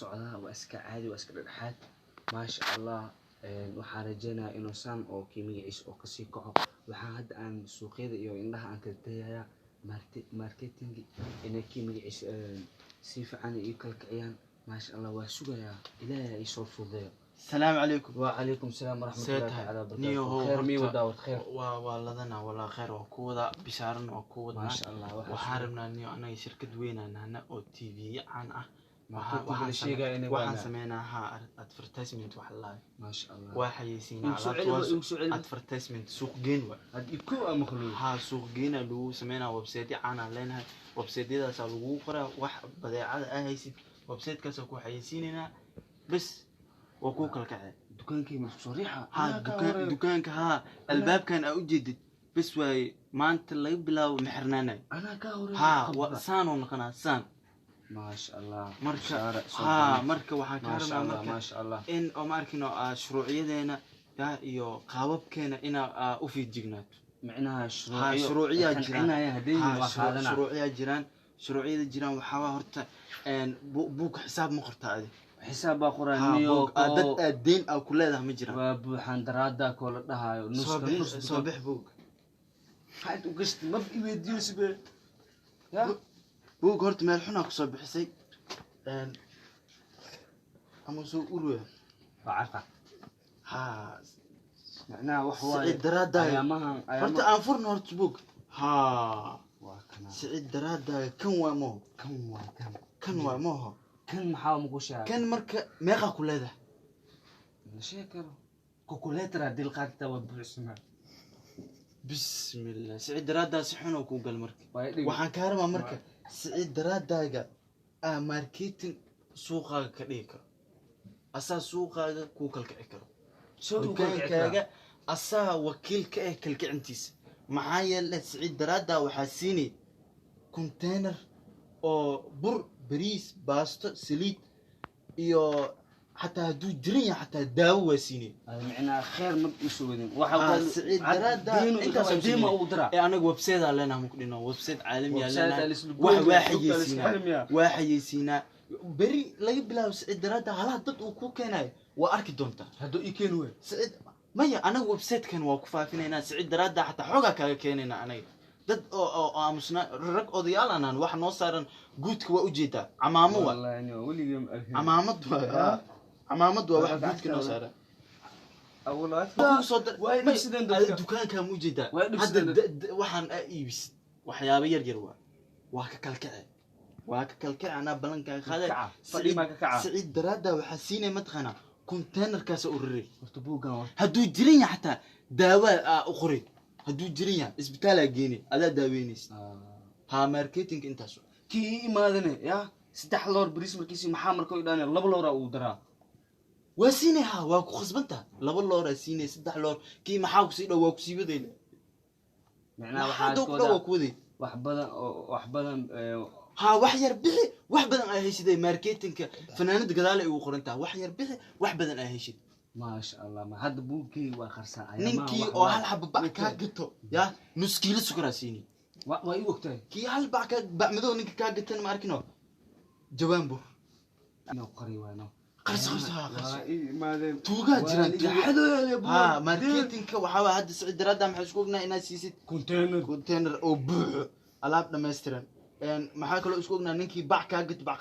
socdaa, waa iska caadi, waa iska dhexdhexaad, maasha Allah. Waxaan rajeynayaa inuu saan oo kii magaciisa oo kasii kaco. Waxaan hadda aan suuqyada iyo indhaha aan kala dayayaa marketing inay kii magaciisa si fiican ii kala kiciyaan, maasha Allah. Waa sugayaa, Ilaahay ii soo fududeeyo. Salaamu calaykum. وعليكم السلام ورحمة See الله tahay? تعالى وبركاته. Niyohow. خير مي Horta وداود خير. waa ladana walaa, khayr waa ku wada, bishaaran waa ku wadnaa. ما شاء الله. Waxaan rabnaa niyo, anaga shirkad weynaan nahna oo TV caan ah. Marketing la sheegaya inay Waxaan waana. sameynaa haa advertisement wax la ما شاء الله. waa xayeysiinaa. Igu soo Alaabta celi, waa igu soo celi. Advertisement, suuq geyn waa. هاد يكو مخلوق. Haa, suuq geynaa lagu sameynaa. Website caan aan leenahay, website-yadaasaa lagu qoraa wax badeecada aa haysid, website-kaasaa ku xayeysiinaynaa, bes waa kuu kala kacee. dukaankii ma soo riixa? Haa, dukaan, dukaanka haa, albaabkan aa ujeedid bes waaye, maanta laga bilaabo ma xirnaanayo. انا كهوري. Haa, saanuu noqonaa, saan. ما شاء الله. Marka Bishaara soo haa, baxay. marka waxaan kaa ما شاء rabnaa الله. marka ما شاء الله. in oo ma arkino shuruucyadeena yaa iyo qaababkeena inaa u feejignaato. معناها Haa, شروعية. shuruuciyaa jiraan. هدين. Haa, shuruuciyaa jiraan. Shuruucyada jiraan waxaa waa horta buug xisaab ma qortaa adi? حساب Haa, قرانيو. buug dad aad deyn aa ku leedahay ma jiraan? وبوحان درادا كولا دهايو. Soo نص bix نص. Soo bix buug. حد وقشت ما بيوديو سبي يا Buug horta meel xunaa kusoo bixisay ama soo urwe. عارفه. Haa. معناها wax waaye. Siciid Daraadaayo. Ayaamahan Horta aan furno horta buug, haa. Waa kana. Siciid Daraadaayo, kan waa mooho? Kan waa kan. Kan waa mooho? Kan maxaa maku sheegay? Kan marka meeqaa ku leedahay? La sheegi karo, calculator haddii la qaadata waa buuxsanaa. Bismillah, Siciid Daraaddaa si xun oo kuu gal marka. Waa dhig. Waxaan kaa rabaa marka Siciid Daraadaaga aa marketing suuqaaga ka dhigi karo, asaa suuqaaga kuu kalkici karo. Soo uu kala kici karaa. Dukaankaaga asaa wakiil ka ah kalkicintiisa, maxaa yeele Siciid Daraaddaa waxaa siinay container oo bur, bariis, baasto, saliid iyo xataa hadduu jiran yahay xataa daawo waa siinay. Hada micnaha kheer ma isu wadin waxa. Siciid Daraaddaa intaas intaas diima ugu diraa. Ee anaga website aa leenahay, maku dhino website caalami aa Website leenahay. aa la isla wax goynaya, waa lugta la isla xayeysiinaa. xirmiyaa. Waa xayeysiinaa. Beri laga bilaabo Siciid Daraadda halaha dad uu ku keenayo waa arki doontaa. Hadduu ii keeni wey. Siciid maya, anaga website-kan waa ku faafinaynaa. Siciid Daraadda xataa xoogaa kaaga keenaynaa. Anaga dad oo aamusnaa, rag odayaal anaan wax noo saaran guudka waa ujeedaa, camaamo waa. Wallahi ni weligii ma arkin. Camaamad waa, camaamad waa wax guudka noo saaran. Kugu soo Waa dhibsadeen dadka. Dukaankaa ma ujeedaa? Waa dhibsadeen. Hadda waxaan aa iibisid waxyaabo yar yar waa ka kalkace, waa ka kalkace, anaa ballankaaga qaaday. Kaca, fadhi maa ka kaca. Siciid Daraadda waxaa siinaya mataqaanaa containerkaasa u riray. Horta buuggan horta. Hadduu jiran yahay xataa daawaa aa u qoray, hadduu jiran yahay isbitaalaa geenay, adaa daaweynaysa. Haa, marketing intaas. Kii ii imaadane ya 3 loor bariis markiisi maxaa marka u idhaanaya 2 looraa uu daraa. Waa siinay, haa, waa ku khasbantaa, 2 looraa siinay, 3 loor, kii maxaa kusii dhow waa kusii wadayna. Micnaha maxaa waxaa dhow ku dhow waa ku waday. Wax badan oo wax badan Haa, wax yar bixi, wax badan aa heshiday. Marketingka fanaanada gadaal ay ugu qoran tahay: wax yar bixi, wax badan aa heshid. Maasha Allah, ma hadda buugkii waa qarsan ayaamaha. Ninkii wax oo hal xaba bac kaa gato ya nus kiilo sukaraa siini. Waa ii ogtahay. Kii hal bac kaa, bac madow ninka kaa gatan, ma arkino jawaan bur. Inuu qari waano. Qarso, qarso, haa, qarso. Waa ii imaadeen. Tuugaa jiraan, tuuga. Tuuga. Haa, marketingka waxaa waay hadda Siciid Daraadda maxaa isku ognahay inaad siisid container. Container oo buuxo alaab dhammaystiran. Maxaa kaloo isku ognahay ninkii bac kaa gato, bac.